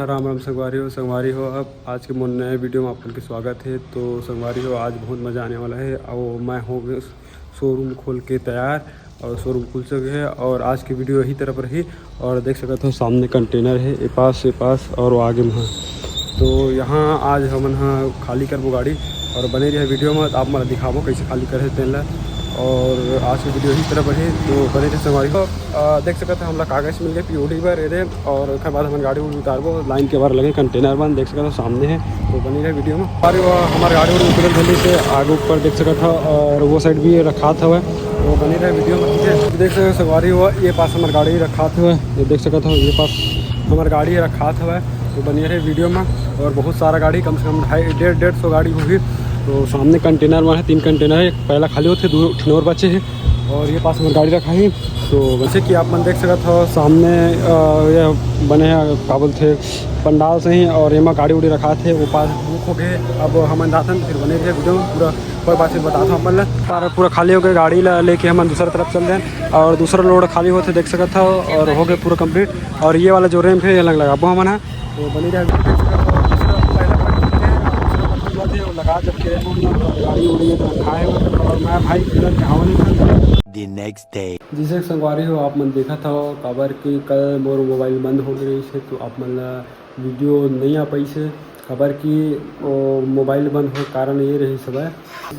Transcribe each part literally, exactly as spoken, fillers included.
राम राम संगवारी हो, संगवारी हो, अब आज के मोर नए वीडियो में आप मन के स्वागत है। तो संगवारी हो, आज बहुत मज़ा आने वाला है। और मैं हो गए शोरूम खोल के तैयार और शोरूम खुल चुके हैं। और आज की वीडियो यही तरफ रही। और देख सकत हो, सामने कंटेनर है, ए पास, ए पास और वो आगे में है। तो यहाँ आज हमन ह खाली करबो गाड़ी और बने रहे वीडियो में, आप मन दिखाबो कैसे खाली करे तेन ला। और आज की वीडियो यही तरफ रही, तो बने रहे संगवारी हो। अ, देख सकत हो, हमला कागज मिल गए पीओडी बर, एदे, और ओकर बाद हमन गाड़ी उड़ी उतारबो। लाइन के बाहर लगे कंटेनर मन, देख सकत हो, सामने है। तो बने रहे वीडियो में। और वो हमार गाड़ी उड़ी उतरल जल्दी से आगे ऊपर देख सकत हो, और वो साइड भी रखात हवय। तो बने रहे वीडियो में, ठीक है। देख सकत हो संगवारी हो, ये पास हमार गाड़ी रखात हवय, ये देख सकत हो, ये पास हमार गाड़ी रखात हवय। तो बने रहे वीडियो में। और बहुत सारा गाड़ी, कम से कम ढाई, डेढ़, डेढ़ सौ गाड़ी होगी। तो सामने कंटेनर मन है, तीन कंटेनर है, एक पहला खाली होते, दो ठिन और बचे हैं। और ये पास में गाड़ी रखा है। तो जैसे कि आप मन देख सकत हो, सामने, अ, ये बने है, का बोलते, पंडाल से ही, और एमा गाड़ी उड़ी रखात हे। वो पास बुक हो गए। अब हमन जाथन, फिर बने रहे वीडियो में, पूरा कोई बात बतात हूँ अपन ला। पर पूरा खाली हो गए, गाड़ी ला लेके हमन दूसरा तरफ चल देन और दूसरा लोड खाली होते देख सकत हो, और हो गए पूरा कंप्लीट। और ये वाला जो रैंप है, ये लग लगाबो हमन ह। तो बनी रहे, देख सकत हो, दूसरा पहला पॉइंट है, दूसरा पॉइंट लगा, जबकि रैंप गाड़ी उड़ी है तो रखा है। और मैं भाई इधर क्या होने का। The next day. जैसे कि संगवारी हो, आप मन देखत हो, काबर कि कल मोर मोबाइल बंद हो गए रहिस हे, तो आप मन ला वीडियो नहीं आ पाइस हे, काबर कि वो मोबाइल बंद होए कारण ये रहिस हवय,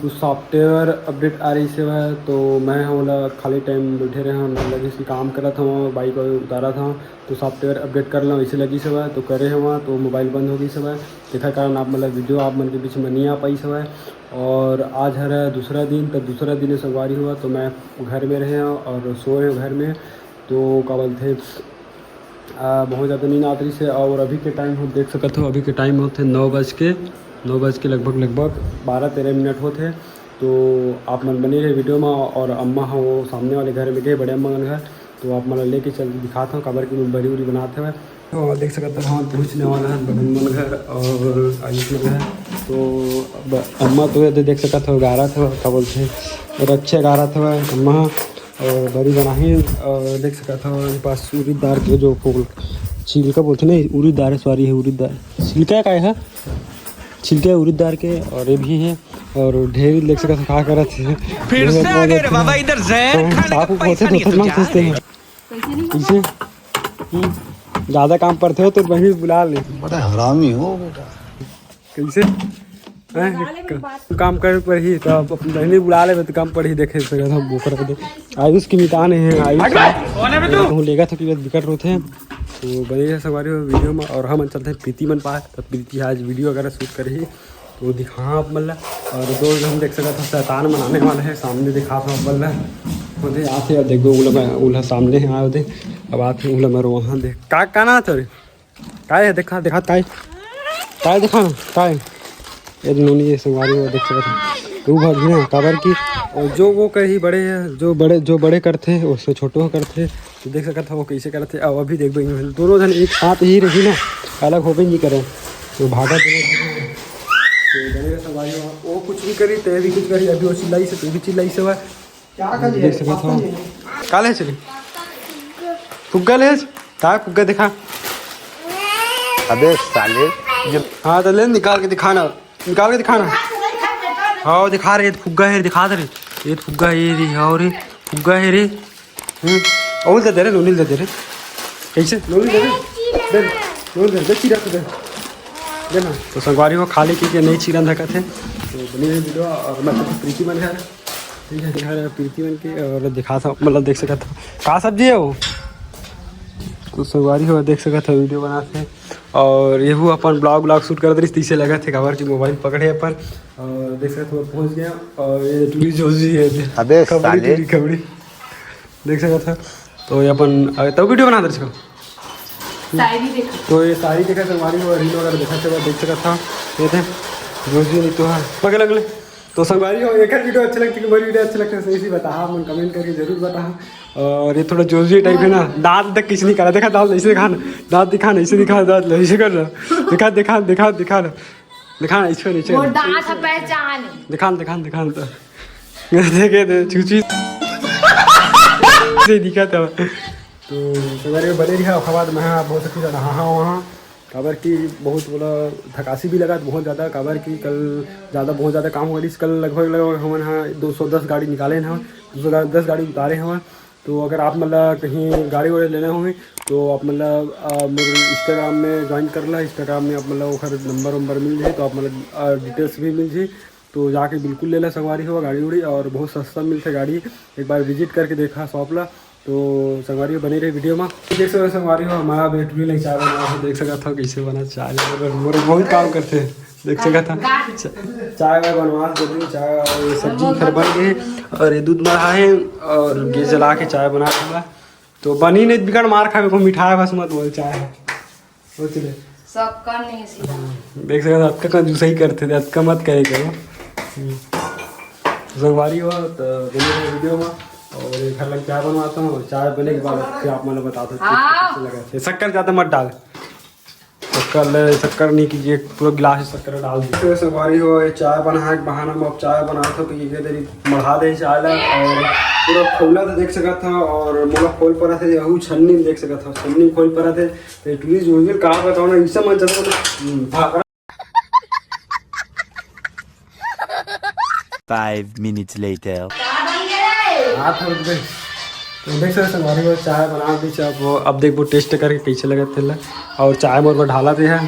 कुछ सॉफ्टवेयर अपडेट आ रहिस हवय, तो मैं ह ओला खाली टाइम बैठे रहे हंव, लगिस कि काम करत हंव, बाइक वाइक उतारत हंव, तो सॉफ्टवेयर अपडेट कर लंव, इसे लगिस हवय, तो करे हंव, तो मोबाइल बंद हो गइस हवय। तेखर कारण आप मन ला वीडियो आप मन के बीच में नहीं आ पाइस हवय। और आज हर दूसरा दिन, तब दूसरा दिन संगवारी हो, तो मैं घर में रहे हंव और सोए हंव घर में। तो का बोलथे, आ, बहुत ज़्यादा नींद आत रहिस हे। और अभी के टाइम हो देख सकत हो, अभी के टाइम होथे नौ बज के, नौ बज के लगभग, लगभग बारह तेरह मिनट होथे। तो आप मन बने रहे वीडियो में। और अम्मा ह वो सामने वाले घर में गए, बड़े अम्मा मन घर, तो आप मन ला लेके चल दिखात हंव, काबर कि बरी उरी बनात हवय। तो देख सकत हो, हम पहुंचने वाला है बहन मन घर और आयुष मन घर। तो अब अम्मा तो ये देख सकत हो, गारत हवय, का बोलथे, रक्षा गारत हवय अम्मा ह। और बरी बनाही। और देख सकत हो, ये पास उरीद दार के जो फूल छिलका बोलथे ना, उरीद दार, सॉरी, है उरीद दार, छिलका का है, छिलका है उरीद दार के। और ये भी है, और ढेरी देख सकत हो का करत हे। फिर से आ गए रे बाबा, इधर जहर हाँ, खाने का साफ उफ होथे पैसा नहीं है, तो तो मत जा सोचते रहे। हैं। कैसे नहीं कैसे? हम्म, ज्यादा काम पड़थे हो तो बहनी बुला ले। बड़ा हरामी हो बेटा। कैसे? हैं? बुला ले, मेरी बात तू काम करे पड़ही, तो अब अपनी बहनी बुला लेबे, तो काम पड़ही, देखे से हम बोकर दे। आयुष की मितान है, आयुष। कहूँ लेगा था कि बिकट रोथे। तो बने रहे संगवारी हो वीडियो में, और हम चलते हैं प्रीति मन पास। तो प्रीति आज वीडियो वगैरह शूट करही, तो दिखा आप मन ला। और दो हम देख सकत हो, शैतान मन आने वाला है, सामने दिखा था आप मन ला। ओदे आथे, और देखो, उला मैं, उला सामने है, आए ओदे। अब आथे, उला मैं वहाँ देख, का, का ना था रे? काय है? देखा, देखा, काय? काय देखा ना? काय? ये नोनी, ये संगवारी, वो देख सकत हो। तू भाग ना, काबर की, और जो वो कही बड़े है, जो बड़े, जो बड़े करथे, उससे छोटो करथे। तो देख सकत हो, वो कैसे करथे। अब अभी देखबे, दोनों जन एक साथ ही रही ना, अलग होबे नहीं करे। तो भागा दोनों जन। तो बड़े संगवारी, वो कुछ भी करी, ते भी कुछ करी। अभी वो चिल्लाइस हे, ते भी चिल्लाइस हे। देख सकत हो। का ले चली? फुग्गा ले? का फुग्गा दिखा? अबे साले, ये हाँ, तो ले निकाल के दिखा ना, निकाल के दिखा ना। हाँ, दिखा रे, ये फुग्गा है, दिखा दे रे। ये फुग्गा है रे, हाँ रे, फुग्गा है रे। हम्म, और दे दे रे, नोनी दे दे रे। कैसे? नोनी दे दे। दे, नोनी दे दे, चिरा तो दे। दे ना। तो संगवारी हो, खाली की के नहीं चिरन धकत है। तो बनी रही वीडियो, और मैं तो प्रीति मन घर। ठीक है, घर प्रीति मन के, और दिखा था, मतलब देख सकत हो। का सब्जी है वो? तो संगवारी हो, देख सकत हो, वीडियो बनात हे। और ये वो अपन ब्लॉग, ब्लॉग शूट करत रहिस, तइसे लगत हे, काबर कि मोबाइल पकड़े अपन। और देख सकत हो, पहुंच गया। और ये टूरी जोजी है। अबे खबड़ी साले। टूरी खबड़ी। देख सकत हो। तो ये अपन, अ, तब वीडियो बनात रहिस का? शायरी देखा। तो ये शायरी देखा, संगवारी हो, रील वगैरह देखा थे, देख सकत हो। ये थे, जोजी नहीं तो है। पकड़ अगले। तो संगवारी हो, एकर वीडियो अच्छा लगथे कि मोर वीडियो अच्छा लगथे, सही से बताहा, मन कमेंट करके जरूर बताहा। और ये थोड़ा जोजी टाइप है ना, दांत तक किसी नहीं करा, देखा दांत ऐसे दिखा ना, दांत दिखा ना, ऐसे दिखा, दांत ऐसे कर रहा, दिखा, दिखा, दिखा, दिखा ना, दिखा ना, ऐसे, ऐसे वो कर। दांत है पहचान। दिखा ना, दिखा ना, दिखा ना, तो देखे थे चूची से दिखा था। तो संगवारी हो, बने रहा, ओकर बाद मैं बहुत अच्छा नहा वहाँ। काबर कि बहुत बोला थकासी भी लगा बहुत ज़्यादा, काबर कि कल ज़्यादा, बहुत ज़्यादा काम हो गइस। कल लगभग लगभग हमन हा दो सौ दस गाड़ी निकाले हन, दो सौ दस गाड़ी उतारे हन। तो अगर आप मन ला कहीं गाड़ी वाड़ी लेना होही तो आप मन ला, अ, मोर Instagram में ज्वाइन कर ला। Instagram में आप मन ला ओखर नंबर वंबर मिल जाही, तो आप मन ला, अ, डिटेल्स भी मिल जाही। तो जाके बिल्कुल ले ला संगवारी हो गाड़ी उड़ी, और बहुत सस्ता मिलथे गाड़ी। एक बार विजिट करके देखा शॉप ला। तो संगवारी हो बने रहे वीडियो में। देख सकत हो संगवारी हो, हमारा बेटरी ले चाय बना हो, देख सकत हो कैसे बना चाय। मोर, मोर बहुत काम करथे, देख सकत हो। चा-, चाय वाय बनवा जल्दी, चाय और सब्जी खर बन गए, और ये दूध मढ़ा है, और गैस जला के चाय बना दूंगा। तो बनी नहीं बिगड़ मार खावे को मिठाई, बस मत बोल चाय है। सोच ले। शक्कर नहीं है सीधा। देख सकत हो, अतका कंजूसई करथे, अतका मत करे करो। हम्म। संगवारी हो, तो बने रहो वीडियो में, और एक घर लग चाय बनवाता हूँ, और चाय बने के बाद फिर आप मन ला बताता हूँ हाँ। कैसे लगा। शक्कर ज़्यादा मत डाल, शक्कर ले, शक्कर नहीं कीजिए, पूरा गिलास में शक्कर डाल दीजिए। तो संगवारी हो, ये चाय बनाए के बहाना में अब चाय बनात हो, तो ये देरी मढ़ा दे चाय ला, और पूरा खौला तो देख सकत हो, और मोला खोल परत है, यहू छन्नी में देख सकत हो, छन्नी में खोल परत है। तो इटली जो भी कहा बताओ ना, इनसे मन चलता है, हम्म, भाग। Five minutes later. हाथ हर दे। तो देख सकते संगवारी हो, चाय बना दी, चाय वो अब देखबो टेस्ट करके कैसे लगत हे ला। और चाय मोर बर ढाला दे है,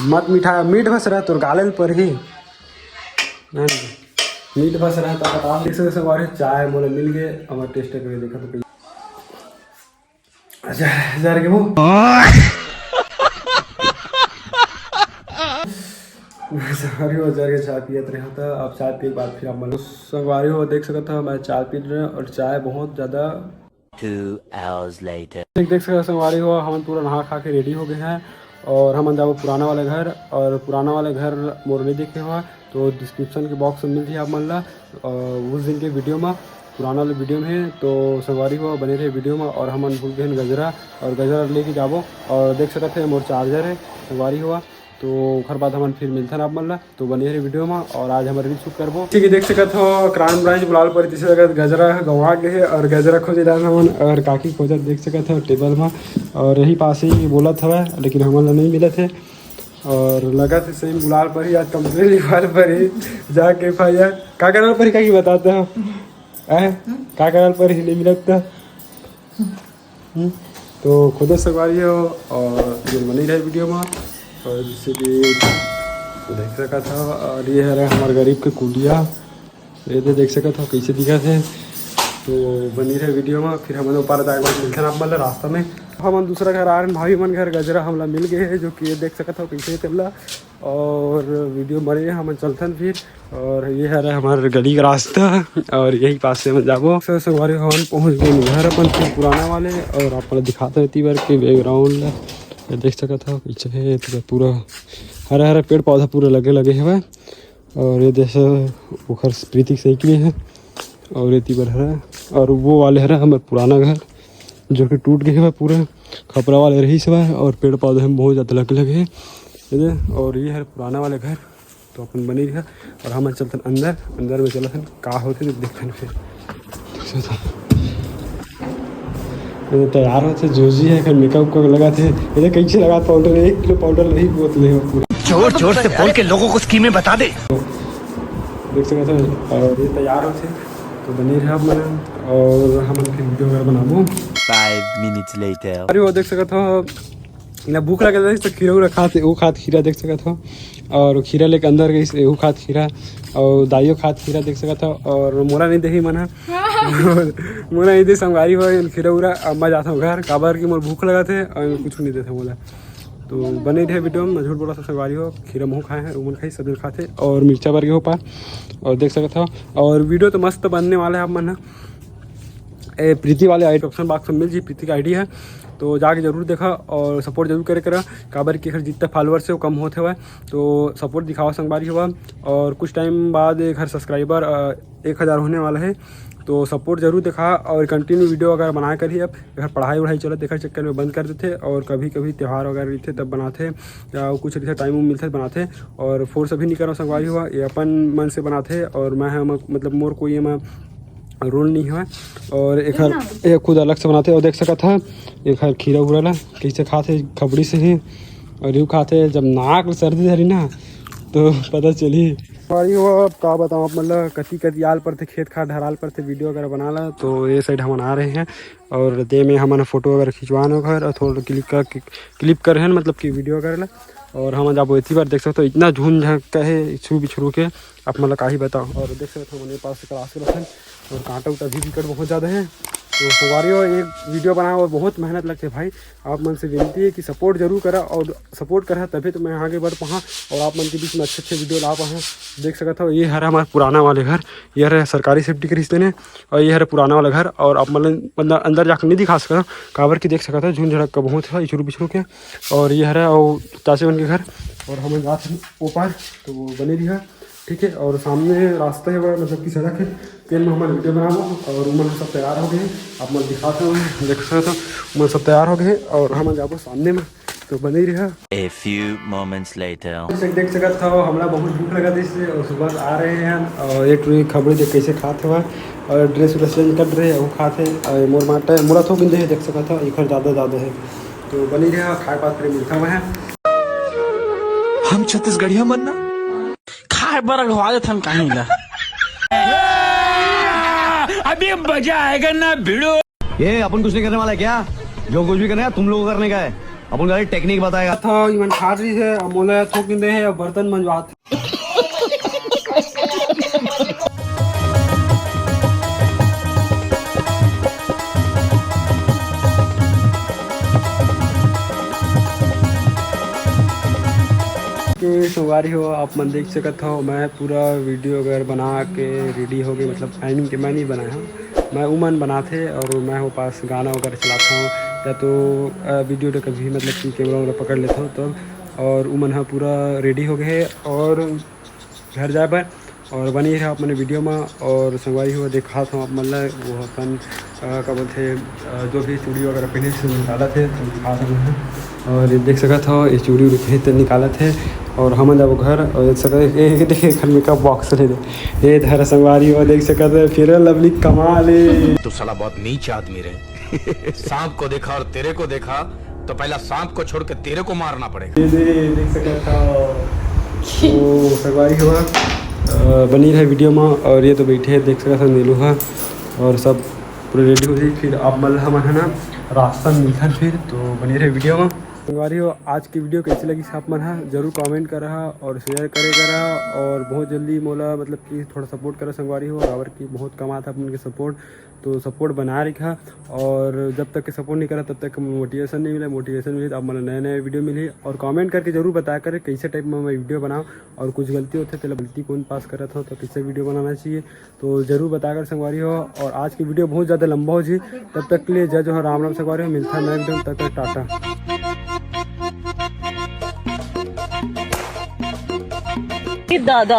मत मिठा, मीठ बस रहा तोर गाले ल पर ही। नहीं, मीठ बस रहा तो बता। देख सकते संगवारी हो, चाय मोला मिल गए, अब टेस्ट करके देखा तो कैसे। अच्छा, जर के वो। संगवारी हो, जर के चाय पियत रहे तो अब चाय पिए के बाद फिर आप मन संगवारी हो देख सकत हो, मैं चाय पी रहे और चाय बहुत ज़्यादा। Two hours later. देख, देख सकत हो संगवारी हो, हमन पूरा नहा खा के रेडी हो गए हैं और हमन जाबो पुराना वाले घर। और पुराना वाले घर मोर नहीं देखे हुआ तो डिस्क्रिप्शन के बॉक्स में मिल जाही आप मन ला। और उस दिन के वीडियो में, पुराना वाले वीडियो में है, तो संगवारी हो बने रहे वीडियो में। और हमन भूल गए गजरा, और गजरा लेके जाबो। और देख सकत है मोर चार्जर है संगवारी हो, तो ओखर बाद हमन फिर मिलथन आप मन ला। तो बने रहे वीडियो में, और आज हमन रील शूट करबो। ठीक है, देख सकत हो क्राइम ब्रांच बुलाल पर तीसरे जगह गजरा गंवा गए है, और गजरा खोजे जान हमन, और काकी खोजत देख सकत हो टेबल में, और यही पास ही बोलत हवय, लेकिन हमन ला नहीं मिलत है। और लगा थे सही बुलाल पर ही, आज कंप्लेन लिखवाल पर ही जाके एफ आई आर का करल पर ही, का की बताते हो, हैं? का करल पर ही नहीं मिलत तो? हम्म? तो खुद संगवारी हो और ये बनी रहे वीडियो में। और जैसे कि देख सकत हो, और ये है हमारे गरीब के कुलिया, ये तो देख सकत हो कैसे दिखत है। तो बनी रहे वीडियो में, फिर हमन ऊपर जाए के बाद मिलथन आप मन ला रास्ता में। हमन दूसरा घर आ रहे हैं, भाभी मन घर गजरा हमला मिल गए है, जो कि ये देख सकत हो कैसे तेला। और वीडियो बने रहे, हमन चलथन फिर। और ये हरे हमारे गली का रास्ता, और यही पास से हम जाबो। So, संगवारी हो, हमन पहुंच गए घर अपन के पुराना वाले, और आप मन ला दिखात रहती बार के बैकग्राउंड ला। ये देख सकत हो पीछे है, ये पूरा हरा हरा पेड़ पौधा पूरा लगे लगे हवय। और ये देख ओखर प्रीति के साइकिल है, और ये तीबर हरा, और वो वाले हरा हमर पुराना घर जो कि टूट गए हवय, पूरा खपरा वाले रहीस हवय, और पेड़ पौधे में बहुत ज़्यादा लगे लगे है। ये दे, और ये है पुराना वाले घर। तो अपन बने रहा और हमन चलथन अंदर, अंदर में चलथन का होथे तो देखथन फिर। ये तैयार होथे, जोजी है, फिर मेकअप को लगा थे। ये कैसे लगा पाउडर, एक किलो पाउडर नहीं बोतल है पूरा। जोर जोर से बोल के लोगों को स्कीमें बता दे। देख सकत हो, और ये तैयार होथे, तो बने रहा मन, और हमन फिर वीडियो वगैरह बनाबो। Five minutes later. अरे वो देख सकत हो, इला भूख लगे रहिस तो खीरा उरा खात, वो खात खीरा देख सकत हो, और खीरा लेके अंदर गइस, एहू खात खीरा, और दाइयो खात खीरा देख सकत हो, और मोला नहीं देही मन ह। मोला नहीं दे संगवारी हो, खीरा उरा, अब मैं जाता हूँ घर, काबर कि मोर भूख लगा थे और कुछ नहीं देते मोला। तो बने रहे वीडियो में, मैं झूठ बोला था संगवारी हो, खीरा महू खाए हैं, उमन खाई, सब जन खाते, और मिर्चा बर के हो पार, और देख सकत हो, और वीडियो तो मस्त बनने वाला है आप मन ह। ए, प्रीति वाले आई डिस्क्रिप्शन बॉक्स में मिल जी, प्रीति का आई डी है, तो जाके जरूर देखा और सपोर्ट जरूर करे करा, काबर कि एकर जितना फॉलोअर्स है वो कम होते हुए, तो सपोर्ट दिखावा संगवारी हुआ। और कुछ टाइम बाद एक हर सब्सक्राइबर, अ, एक हज़ार होने वाला है, तो सपोर्ट जरूर देखा और कंटिन्यू वीडियो अगर बनाए करी। अब एकर पढ़ाई वढ़ाई चलत, एकर चक्कर में बंद कर देते और कभी कभी त्यौहार वगैरह रहते तब बनाते, या कुछ रहते टाइम मिलते बनाते। और फोर्स अभी नहीं करो संगवारी हुआ, ये अपन मन से बनाते और मैं हम, मतलब मोर कोई एमा रोल नहीं है। और एकर ये खुद अलग से बनाते और देख सकत हा एकर खीरा उरा ला कैसे खाते खपड़ी से ही। और यू खाथे, जब नाक ल सर्दी धरी ना, तो पता चली। और ये वो अब का बताऊँ आप, मतलब कति कति आल पर थे, खेत खार ढराल पर थे, वीडियो वगैरह बना ला। तो ये साइड हमन आ रहे हैं और दे में हमन फोटो वगैरह खिंचवान घर और थोड़ा क्लिक कर, क्लिप कर हैं, मतलब कि वीडियो वगैरह ला। और हमन जाबो इतनी बार देख सकते हो, इतना झुंड झड़का है इछरू बिछरू के, आप मन ला का ही बताओ। और देख सकते हो, हमन ये पास से क्रॉस करत हन और कांटा उटा भी बिकट बहुत ज़्यादा है। तो संगवारी हो, एक वीडियो बनाए और बहुत मेहनत लगते भाई। आप मन से विनती है कि सपोर्ट जरूर करा और सपोर्ट करा, तभी तो मैं आगे बढ़ पाहा और आप मन के बीच में अच्छे अच्छे वीडियो ला पाहा। देख सकत हो, ये हर हमारा पुराना वाले घर, ये हर सरकारी सेफ्टी के रिश्ते ने, और ये हर पुराना वाला घर। और आप मन अंदर, अंदर जाकर नहीं दिखा सकता, काबर कि देख सकत हो झुंड झड़का बहुत है इछरू बिछरू के। और ये हर और चाची मन के घर, और हम जात हन ऊपर, तो बने रहिए। ठीक है, और सामने रास्ता है बड़ा, मतलब कि सड़क है, तेन में हमन वीडियो बनाबो। और उमन सब तैयार हो गए, आप मन दिखाते हुए देख सकते हो, उमन सब तैयार हो गए और हमन जाबो सामने में, तो बने रहा। A few moments later। जैसे देख सकत हो, हमला बहुत भूख लगा दिस और सुबह से आ रहे हैं और एक टुरी खबड़ी देख कैसे खात हवा और ड्रेस व्रेस चेंज कर रहे हैं, वो खात है। और मोर माटा मोरा थोक दे है, देख सकत हो, एकर ज़्यादा ज़्यादा है। तो बने रहा, खाए पास फिर मिलता हुआ है। हम छत्तीसगढ़िया मन ना खाए बर अगवा देथन कहीं ला। अभी मजा आएगा ना भिड़ो। ये अपन कुछ नहीं करने वाला है क्या? जो कुछ भी करना है तुम लोगों को करने का है। अपन खाली टेक्निक बताएगा। था इमन खा रही है, अब मोला थोक दे है, अब बर्तन मंजवात। तो संगवारी हो, आप मन देख सकत हो, मैं पूरा वीडियो वगैरह बना के रेडी हो गए, मतलब टाइमिंग के मैं नहीं बनाया हूँ, मैं उमन बनाथे और मैं हो पास गाना वगैरह चलाता हूँ या तो वीडियो तो कभी मतलब कि कैमरा वगैरह पकड़ लेता हूँ तब। और उमन ह पूरा रेडी हो गए और घर जाए बर। और बनी रहा आप मन वीडियो में। और संगवारी हो, दिखात हूँ आप मन ला वो अपन अ, का बोलथे, अ, जो भी चूड़ी वगैरह पहने से निकालत है, तो दिखात हूँ मैं। और ये देख सकत हो, ये चूड़ी उड़ी पहने ते निकालत है। और हमन जाबो घर और देख सकत हो, ये, ये देखिए, घर मेकअप बॉक्स ले दे। ये धर संगवारी हो, देख सकत हो, फेयर लवली कमाल है। तो साला बहुत नीच आदमी रे। सांप को देखा और तेरे को देखा, तो पहला सांप को छोड़ के तेरे को मारना पड़ेगा। ये दे, देख सकत हो। तो संगवारी हो, अ, बनी रहे वीडियो में। और ये तो बैठे हैं, देख सकत हो, नीलू है और सब पूरे रेडी हो जाई, फिर आप मन हमन है ना रास्ता में मिलथन फिर। तो बने रहे वीडियो में। संगवारी हो, आज की वीडियो कैसी लगी आप मन हा जरूर कमेंट करा और शेयर करे करा। और बहुत जल्दी मोला मतलब कि थोड़ा सपोर्ट करा संगवारी हो, काबर कि बहुत कम आता अपन के सपोर्ट, तो सपोर्ट बना रखा। और जब तक के सपोर्ट नहीं करा तब तक मोटिवेशन नहीं मिला, मोटिवेशन मिले तो आप मन नए नए वीडियो मिली। और कमेंट करके जरूर बताया करे कैसे टाइप में मैं वीडियो बनाऊँ और कुछ गलती होते तो गलती कौन पास करत हो तो कैसे वीडियो बनाना चाहिए। तो जरूर बताया कर संगवारी हो। और आज की वीडियो बहुत ज़्यादा लंबा हो जी, तब तक के लिए जय जोहार, राम राम संगवारी हो, मिलता है नए वीडियो में, तब तक टाटा। दादा।